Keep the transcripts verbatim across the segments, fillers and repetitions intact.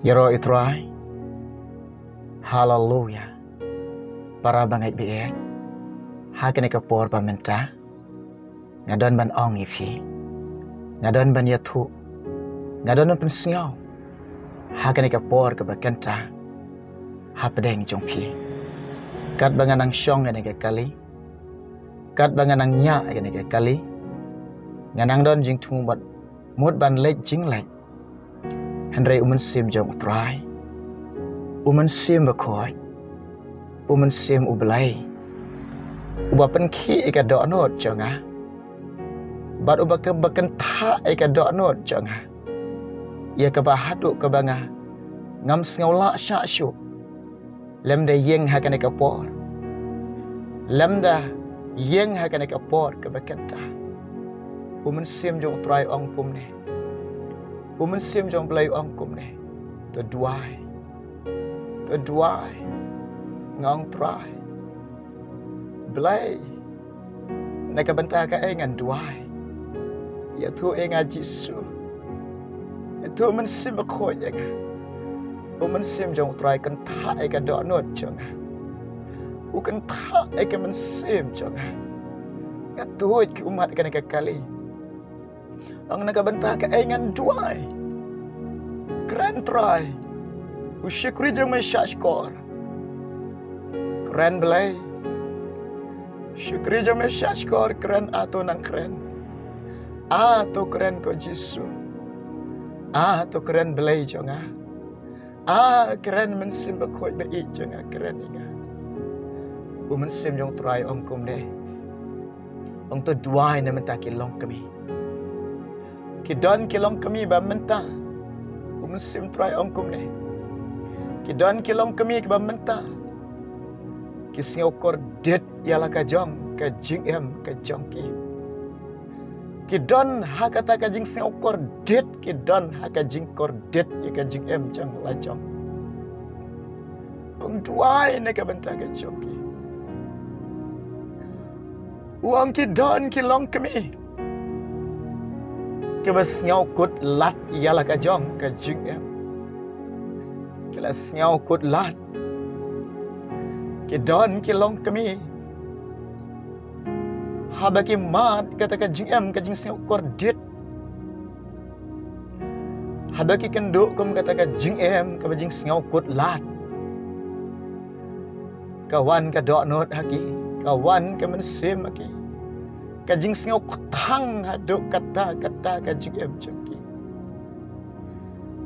Ïaroh ïa u Trai. Haleluya. Para bangeit baieit, ha kane ka por ba mynta nga don ban ong ïa phi, nga don ban ïathuh, nga don ban pynsngew ha kane ka por kaba kynta hapdeng jong phi. Katba nga nang shong ïa kane ka kali, katba nga nang ñiah ïa kane ka kali, nga nang don jingthmu bad mut ban leit jingleit. Hynrei u Mynsiem jong u Trai, u Mynsiem Bakhuid, u Mynsiem u Blei, uba pynkhih ïa ka dohnud jong nga, bad uba ka, ba kynthah ïa ka dohnud jong nga, ïa kaba haduh kaba nga ngam sngew lah shah shuh lymda ïeng ha kane ka por, lymda ïeng ha kane ka por kaba kynta. U Mynsiem jong u Trai ong kumne, u Mynsiem jong u Blei ong kumne: To duwai, to duwai, nga ong Trai. Blei, na ka bynta kaei ngan duwai? Ïathuh ïa nga Jisu. Ïathuh Mynsiem Bakhuid ïa nga. U Mynsiem jong u Trai, kynthah ïa ka dohnud jong nga. U kynthah ïa ka mynsiem jong nga. Nga tuid ki ummat kane ka kali. Ong na ka bynta kaei ngan duwai? Kren Trai, u shakri jong me shahshkor. Kren Blei, u shakri jong me shahshkor. Kren, ato nang kren, ato kren ko Jisu. Ato kren Blei jong nga. A, kren Mynsiem Bakhuid ba ïeit jong nga, kren ïa nga. U Mynsiem jong u Trai ong kumne, ong to duwai na mynta ki longkmie. Ki don ki longkmie ba mynta, u Mynsiem Trai ong kumne, ki don ki longkmie kiba mynta ki sngew kordit ïa la ka jong ka jingim ka jong ki. Ki don ha kata ka jingsngew kordit, ki don ha ka jingkordit ïa ka jingim jong la jong. Ong duwai na ka bynta ka jong ki. U ong ki don ki longkmie kiba sngew kut lad ïa la ka jong ka jingim. Ki la sngew kut lad. Ki don ki longkmie haba ki mad kata ka jingim ka jingsngew kordit, haba ki kynduh kum kata ka jingim kaba jingsngew kut lad, ka wan ka dohnud ha ki, ka wan ka mynsiem ha ki, ka jingsngew kthang haduh katta katta ka jingim jong ki.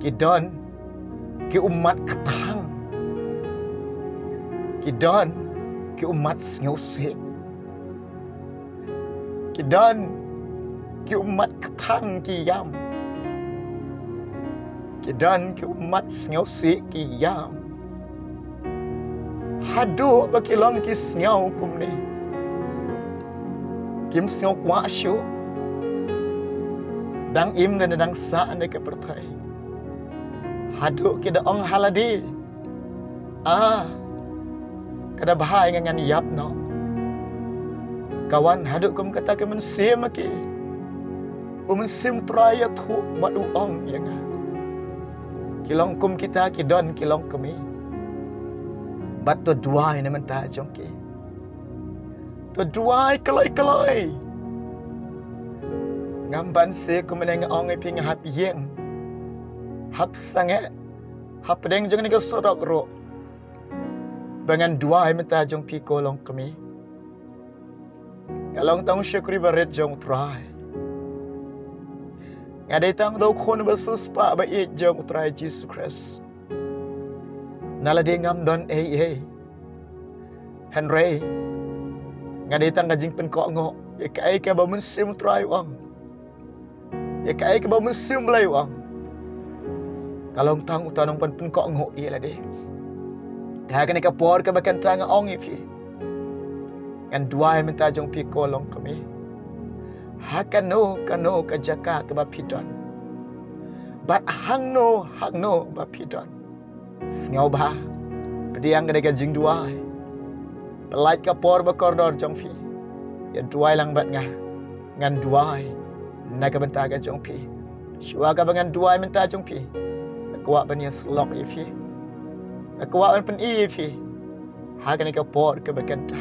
Ki don ki ummat kthang. Ki don ki ummat sngewsih. Ki don ki ummat kthang ki ïam. Ki don ki ummat sngewsih ki ïam. Haduh ba ki long ki sngew kumne, kim sngew kwah shuh dang im ne dang sah ne ka pyrthei. Haduh ki da ong ha lade, a, ka da bha ïa nga, ngan ïap noh. Ka wan haduh kum kata ka mynsiem ha ki. U Mynsiem Trai ïathuh bad u ong ïa nga, ki long kum kita, ki don ki longkmie. Bad to duwai na mynta jong ki. To duwai kloi kloi. Ngam banse kumne nga ong ïa phi, nga hap ïeng, hap sangeh, hapdeng jong kane ka surok ruh, ba ngan duwai mynta jong phi ko longkmie. Nga long tang u shakri barit jong u Trai. Nga dei tang uta u khun ba siewspah ba ïeit jong u Trai Jisu Khrist. Na lade ngam don ei ei, hynrei nga dei tang ka jingpynkohnguh ïa kaei kaba u Mynsiem u Trai u ong, ïa kaei kaba u Mynsiem Blei u ong. Nga long tang uta u nongpynkohnguh ïa lade. Te ha kane ka por kaba kynta nga ong ïa phi, ngan duwai mynta jong phi ko longkmie, ha kano kano ka jaka kaba phi don, bad hangno hangno ba phi don. Sngewbha pdiang kane ka jingduwai. Pyllait ka por ba kordor jong phi, ïa duwai lang bad nga. Ngan duwai na ka bynta ka jong phi. Shuwa kaba ngan duwai mynta jong phi, Kwah ban ïasyllok ïa phi. Nga kwah ban pyni ïa phi ha kane ka por kaba kynta.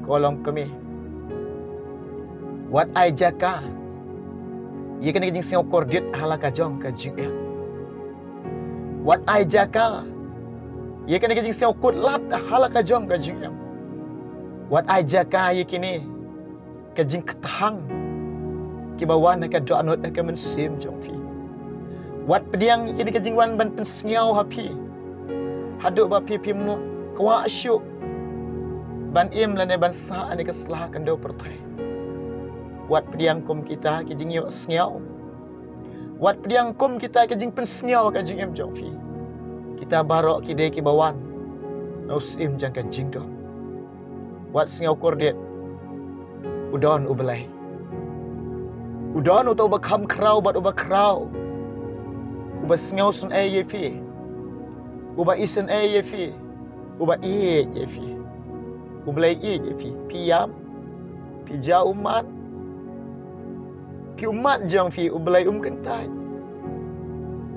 Ko long kmie, wat ai jaka ïa kane ka jingsngewkordit ha la ka jong ka jingim. Wat ai jaka ïa kane ka jingsngewkut lad ha la ka jong ka jingim. Wat ai jaka ïa kine ka jingkthang kiba wan ha ka dohnud ha ka mynsiem jong phi. Wat pdiang ïa kine ka jingwan ban pynsngew ha phi haduh ba phi phim kwah shuh ban im lane ban sah ha kane ka sla khyndew pyrthei. Wat pdiang kum kita ki jingïohsngew. Wat pdiang kum kita ki jingpynsngew ha ka jingim jong phi. Kita baroh ki dei kiba wan na u syiem jong ka jingdum. Wat sngewkordit. U don U Blei. U don uta uba kham khraw bad uba khraw, uba sngewsynei ïa phi, uba isynei ïa phi, uba ïeit ïa phi. U Blei ïeit ïa phi. Phi ïam, phi jaw ummat. Ki ummat jong phi U Blei um kyntait.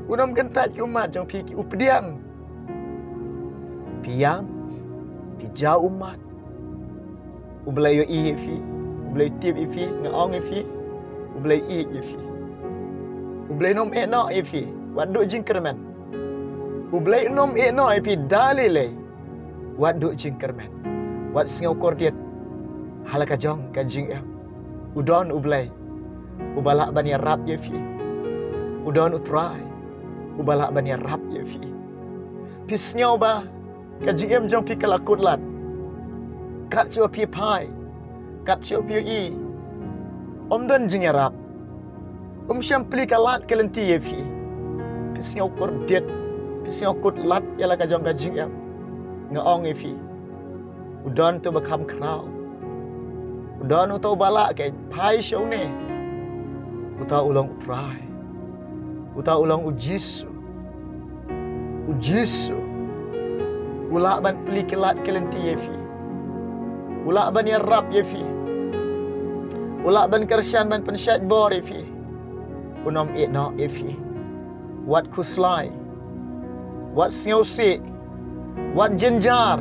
Un ym kyntait ki ummat jong phi, ki u pdiang. Phi ïam, phi jaw ummat. U Blei ïohi ïa phi, U Blei tip ïa phi, nga ong ïa phi, U Blei ïeit ïa phi. U Blei um ïehnoh ïa phi wat duh jingkyrmen. U Blei um ïehnoh ïa phi da lei lei wat duh jingkyrmen. Wat sngewkordit ha la ka jong ka jingim. U don U Blei uba lah ban ïarap ïa phi. U don U Trai uba lah ban ïarap ïa phi. Phi sngew ba ka jingim jong phi ka la kut lad. Kat shaba phi phai, kat shaba phi ïohi, um don jingïarap. Um shym plie ka lad ka lynti ïa phi. Phi sngewkordit, phi sngewkut lad ïa la ka jong ka jingim. Nga ong ïa phi, u don uta uba kham khraw. U don uta uba lah ka phai sha une. Uta u long U Trai. Uta u long U Jisu. U Jisu u lah ban plie ka lad ka lynti ïa phi. U lah ban ïarap ïa phi. U lah ban kyrshan ban pynshait bor ïa phi. Un ym ïehnoh ïa phi. Wat khuslai. Wat sngewsih. Wat jynjar.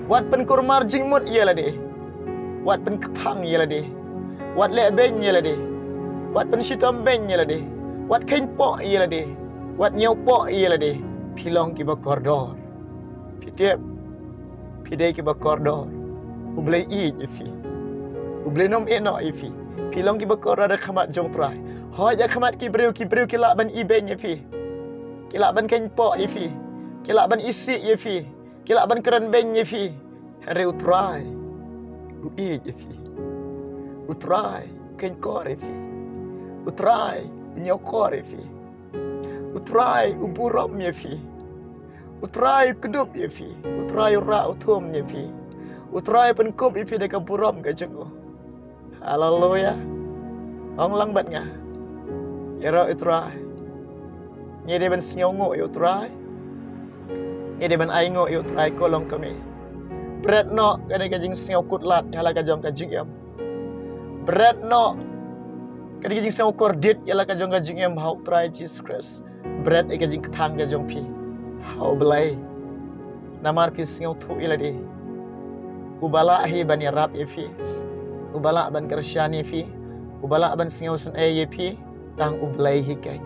Wat pynkulmar jingmut ïa lade. Wat pynkthang ïa lade. Wat leh beiñ ïa lade. Wat pynshitom beiñ ïa lade. Wat kheiñpoh ïa lade. Wat ñiewpoh ïa lade. Phi long kiba kordor. Phi tip, phi dei kiba kordor. U Blei ïeit ïa phi. U Blei um ïehnoh ïa phi. Phi long kiba kordor ha khmat jong U Trai. Hooid, ha khmat ki briew, ki briew ki lah ban ibeiñ ïa phi. Ki lah ban kheiñpoh ïa phi. Ki lah ban isih ïa phi. Ki lah ban kren beiñ ïa phi. Hynrei U Trai u ïeit ïa phi. U Trai u kheiñkor ïa phi. U Trai u ñiewkor ïa phi. U Trai u burom ïa phi. U Trai u kdup ïa phi. U Trai u rah u thum ïa phi. U Trai u pynkup ïa phi da ka burom ka jong u. Haleluya. Ong lang bad nga. Ïaroh ïa U Trai. Ngi dei ban sngewnguh ïa U Trai. Ngi dei ban ainguh ïa U Trai, ko long kmie. Bret noh kane ka jingsngewkut lad ha la ka jong ka jingim. Bret noh kane ka jingsngewkordit ïa la ka jong ka jingim ha U Trai Jisu Khrist. Bret ïa ka jingkthang ka jong phi ha U Blei. Namar phi sngewthuh ïa lade. Uba lah hi ban ïarap ïa phi. Uba lah ban kyrshan ïa phi. Uba lah ban sngewsynei ïa phi. Tang U Blei hi keiñ.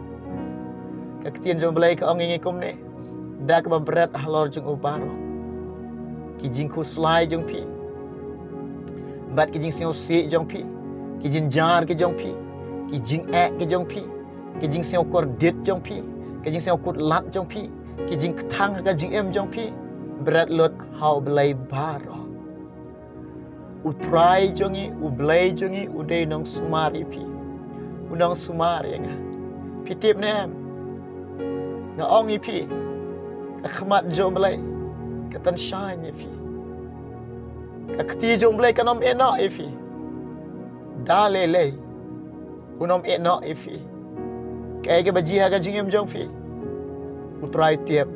Ka ktien jong U Blei ka ong ïa ngi kumne. Da kaba bret halor jong u baroh. Ki jingkhuslai jong phi. Bad ki jingsngewsih jong phi. Ki jynjar ki jong phi. Ki jingeh ki jong phi. Ki jingsngewkordit jong phi. Ki jingsngewkut lad jong phi. Ki jingkthang ha ka jingim jong phi. Bret lut ha U Blei baroh. U Trai jong ngi, U Blei jong ngi, u dei u nongsumar ïa phi. U nongsumar ïa nga. Phi tip ne em? Nga ong ïa phi. Ka khmat jong U Blei ka tynshaiñ ïa phi. Ka kti jong U Blei kan ym ïehnoh ïa phi. Da lei lei un ym ïehnoh ïa phi. Kaei kaba jia ha ka jingim jong phi, U Trai tip.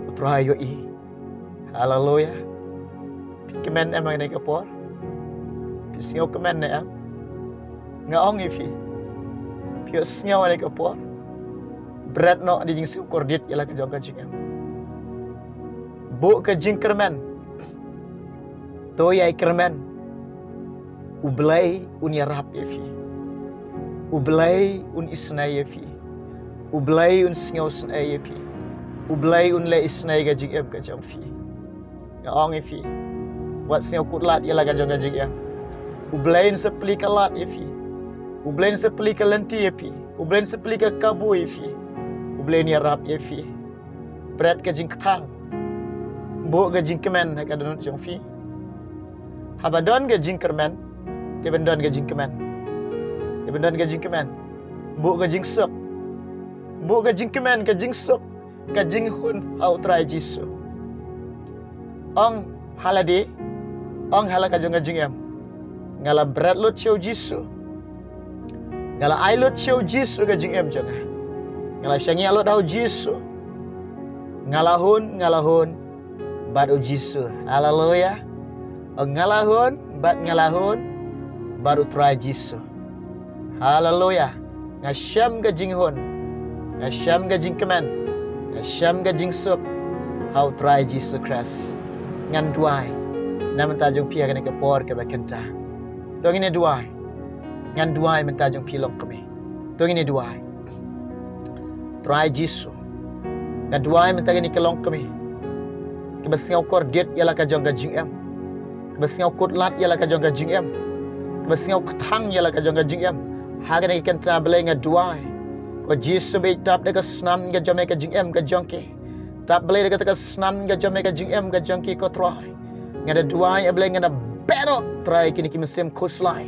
U Trai ïohi. Haleluya. Phi kmen em ha kane ka por? Phi sngewkmen ne em? Nga ong ïa phi, phi ïohsngew ha kane ka por? Bret noh da jingsngewkordit ïa la ka jong ka jingim. Buh ka jingkyrmen. To ïai kyrmen. U Blei un ïarap ïa phi. U Blei un isynei ïa phi. U Blei un sngewsynei ïa phi. U Blei un leh isynei ka jingim ka jong phi. Nga ong ïa phi, wat sngewkut lad ïa la ka jong ka jingim. U Blei un sa plie ka lad ïa phi. U Blei un sa plie ka lynti ïa phi. U Blei un sa plie ka kabu ïa phi. U Blei un ïarap ïa phi. Bret ka jingkthang. Buh ka jingkmen ha ka dohnud jong phi. Haba don ka jingkyrmen, te ban don ka jingkmen. Te ban don ka jingkmen. Buh ka jingsuk. Buh ka jingkmen, ka jingsuk, ka jinghun ha U Trai Jisu. Ong ha lade, ong ha la ka jong ka jingim, nga la bret lut sha U Jisu. Nga la ai lut sha U Jisu ka jingim jong nga. Nga la shaniah lut ha U Jisu. Nga la hun, nga la hun bad U Jisu. Haleluya. Ong nga la hun bad nga la hun bad U Trai Jisu. Haleluya. Nga shem ka jinghun, nga shem ka jingkmen, nga shem ka jingsuk ha U Trai Jisu Khrist. Ngan duwai na bynta jong phi ha kane ka por kaba kynta. To ngin ïa duwai. Ngan duwai mynta jong phi longkmie. To ngin ïa duwai. Trai Jisu, nga duwai mynta kane ka longkmie kaba sngewkordit ïa la ka jong ka jingim, kaba sngewkut lad ïa la ka jong ka jingim, kaba sngewkthang ïa la ka jong ka jingim. Ha kane ka kynta Blei nga duwai, ko Jisu, ba tap da ka snam ka jong me ka jingim ka jong ki. Tap Blei da kata ka snam ka jong me ka jingim ka jong ki, ko Trai. Nga da duwai, A Blei, nga da bedoh, Trai, kine ki mynsiem khuslai,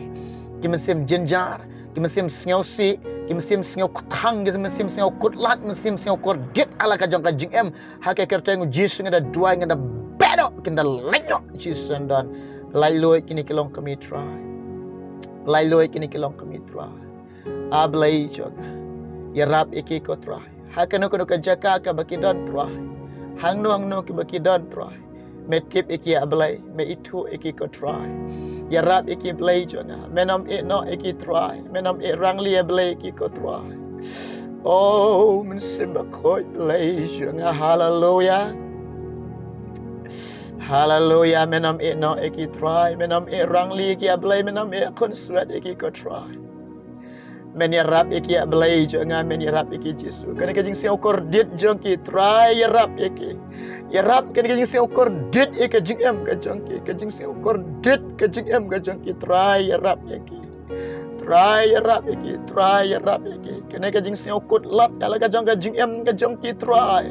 ki mynsiem jynjar, ki mynsiem sngewsih, ki mynsiem sngewkthang, ki mynsiem sngewkut lad, mynsiem sngewkordit ha la ka jong ka jingim. Ha ka kyrteng U Jisu nga da duwai, nga da bedoh, kin da leit noh, Jisu, ngan don. Lait luid kine ki longkmie, Trai. Lait luid kine ki longkmie, Trai. A Blei jong nga, ïarap ïa ki, ko Trai. Ha kano kano ka jaka kaba ki don, Trai. Hangno hangno kaba ki don, Trai. Me tip ïa ki, A Blei, me ithuh ïa ki, ko Trai. Ïarap ïa ki, Blei jong nga. Men ym ïeh noh ïa ki, Trai. Men ym ïeh rangli, A Blei, ïa ki, ko Trai. O Mynsiem Bakhuid, Blei jong nga. Haleluya. Haleluya. Men ym ïeh noh ïa ki, Trai. Men ym ïeh rangli ïa ki, A Blei. Men ym ïeh khunswet ïa ki, ko Trai. Men ïarap ïa ki, A Blei jong nga, men ïarap ïa ki, Jisu. Kane ka jingsngewkordit jong ki, Trai, ïarap ïa ki. Ïarap kane ka jingsngewkordit ïa ka jingim ka jong ki, ka jingsngewkordit ka jingim ka jong ki, Trai, ïarap ïa ki. Trai, ïarap ïa ki, Trai, ïarap ïa ki. Kane ka jingsngewkut lad ha la ka jong ka jingim ka jong ki, Trai.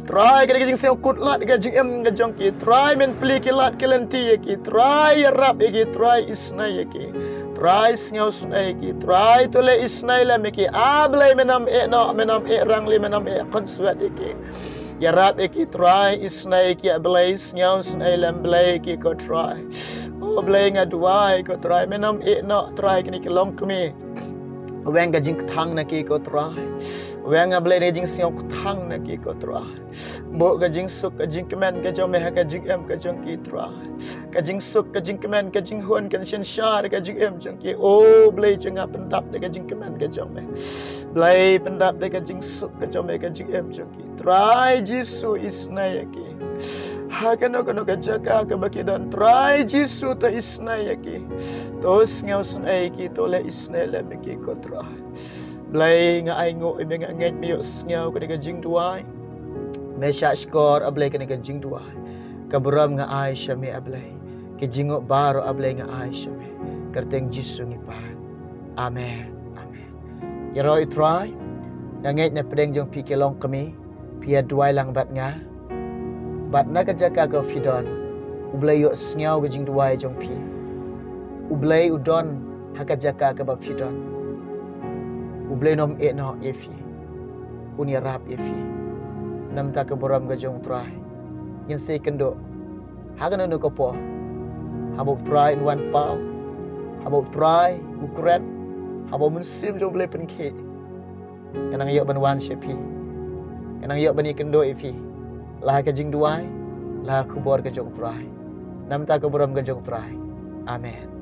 Trai, kane ka jingsngewkut lad ka jingim ka jong ki, Trai, men plie ki lad ki lynti ïa ki, Trai, ïarap ïa ki, Trai, isynei ïa ki. Trai, sngewsynei ïa ki, Trai, to leh isynei lem ïa ki. A Blei, men ym ïeh noh, men ym ïeh rangli, men ym ïeh khunswet ïa ki. Ïarap ïa ki, Trai, isynei ïa ki, A Blei, sngewsynei lem, Blei, ïa ki, ko Trai. O Blei, nga duwai, ko Trai, men ym ïeh noh, Trai, kine ki longkmie. Weng ka jingkthang na ki, ko Trai. Weng, A Blei, ka jingsngewkthang na ki, ko Trai. Buh ka jingsuk, ka jingkmen ka jong me ha ka jingim ka jong ki, Trai. Ka jingsuk, ka jingkmen, ka jinghun, ka jingsynshar ka jingim jong ki. O Blei jong nga, pyndap da ka jingkmen ka jong me. Blei, pyndap da ka jingsuk ka jong me ha ka jingim jong ki. Trai Jisu, isynei ïa ki. Ha kano kano ka jaka kaba ki don, Trai Jisu, to isynei ïa ki. To sngewsynei ïa ki, to leh isynei lem ïa ki, ko Trai. Blei, nga ainguh ïa me, nga ngeit me ïohsngew kane ka jingduwai. Me shahshkor, A Blei, kane ka jingduwai. Ka burom nga ai sha me, A Blei. Ka jingnguh baroh, A Blei, nga ai sha me. Kyrteng Jisu ngi pan. Amen. Amen. Ïaroh ïa U Trai. Nga ngeit na pdeng jong phi ki longkmie, phi ïa duwai lang bad nga. Bad na ka jaka kaba phi don, U Blei u ïohsngew ka jingduwai jong phi. U Blei u don ha ka jaka kaba phi don. U Blei un ym ïeh noh ïa phi. Un ïarap ïa phi. Namar ka burom ka jong U Trai. Ngin sa ïakynduh ha kano kano ka por. Haba U Trai un wan paw. Haba U Trai u kren. Haba U Mynsiem jong U Blei pynkhih. Nga nang ïoh ban wan sha phi. Nga nang ïoh ban ïakynduh ïa phi. La ha ka jingduwai, la ha ka khubor ka jong U Trai. Namar ka burom ka jong U Trai. Amen.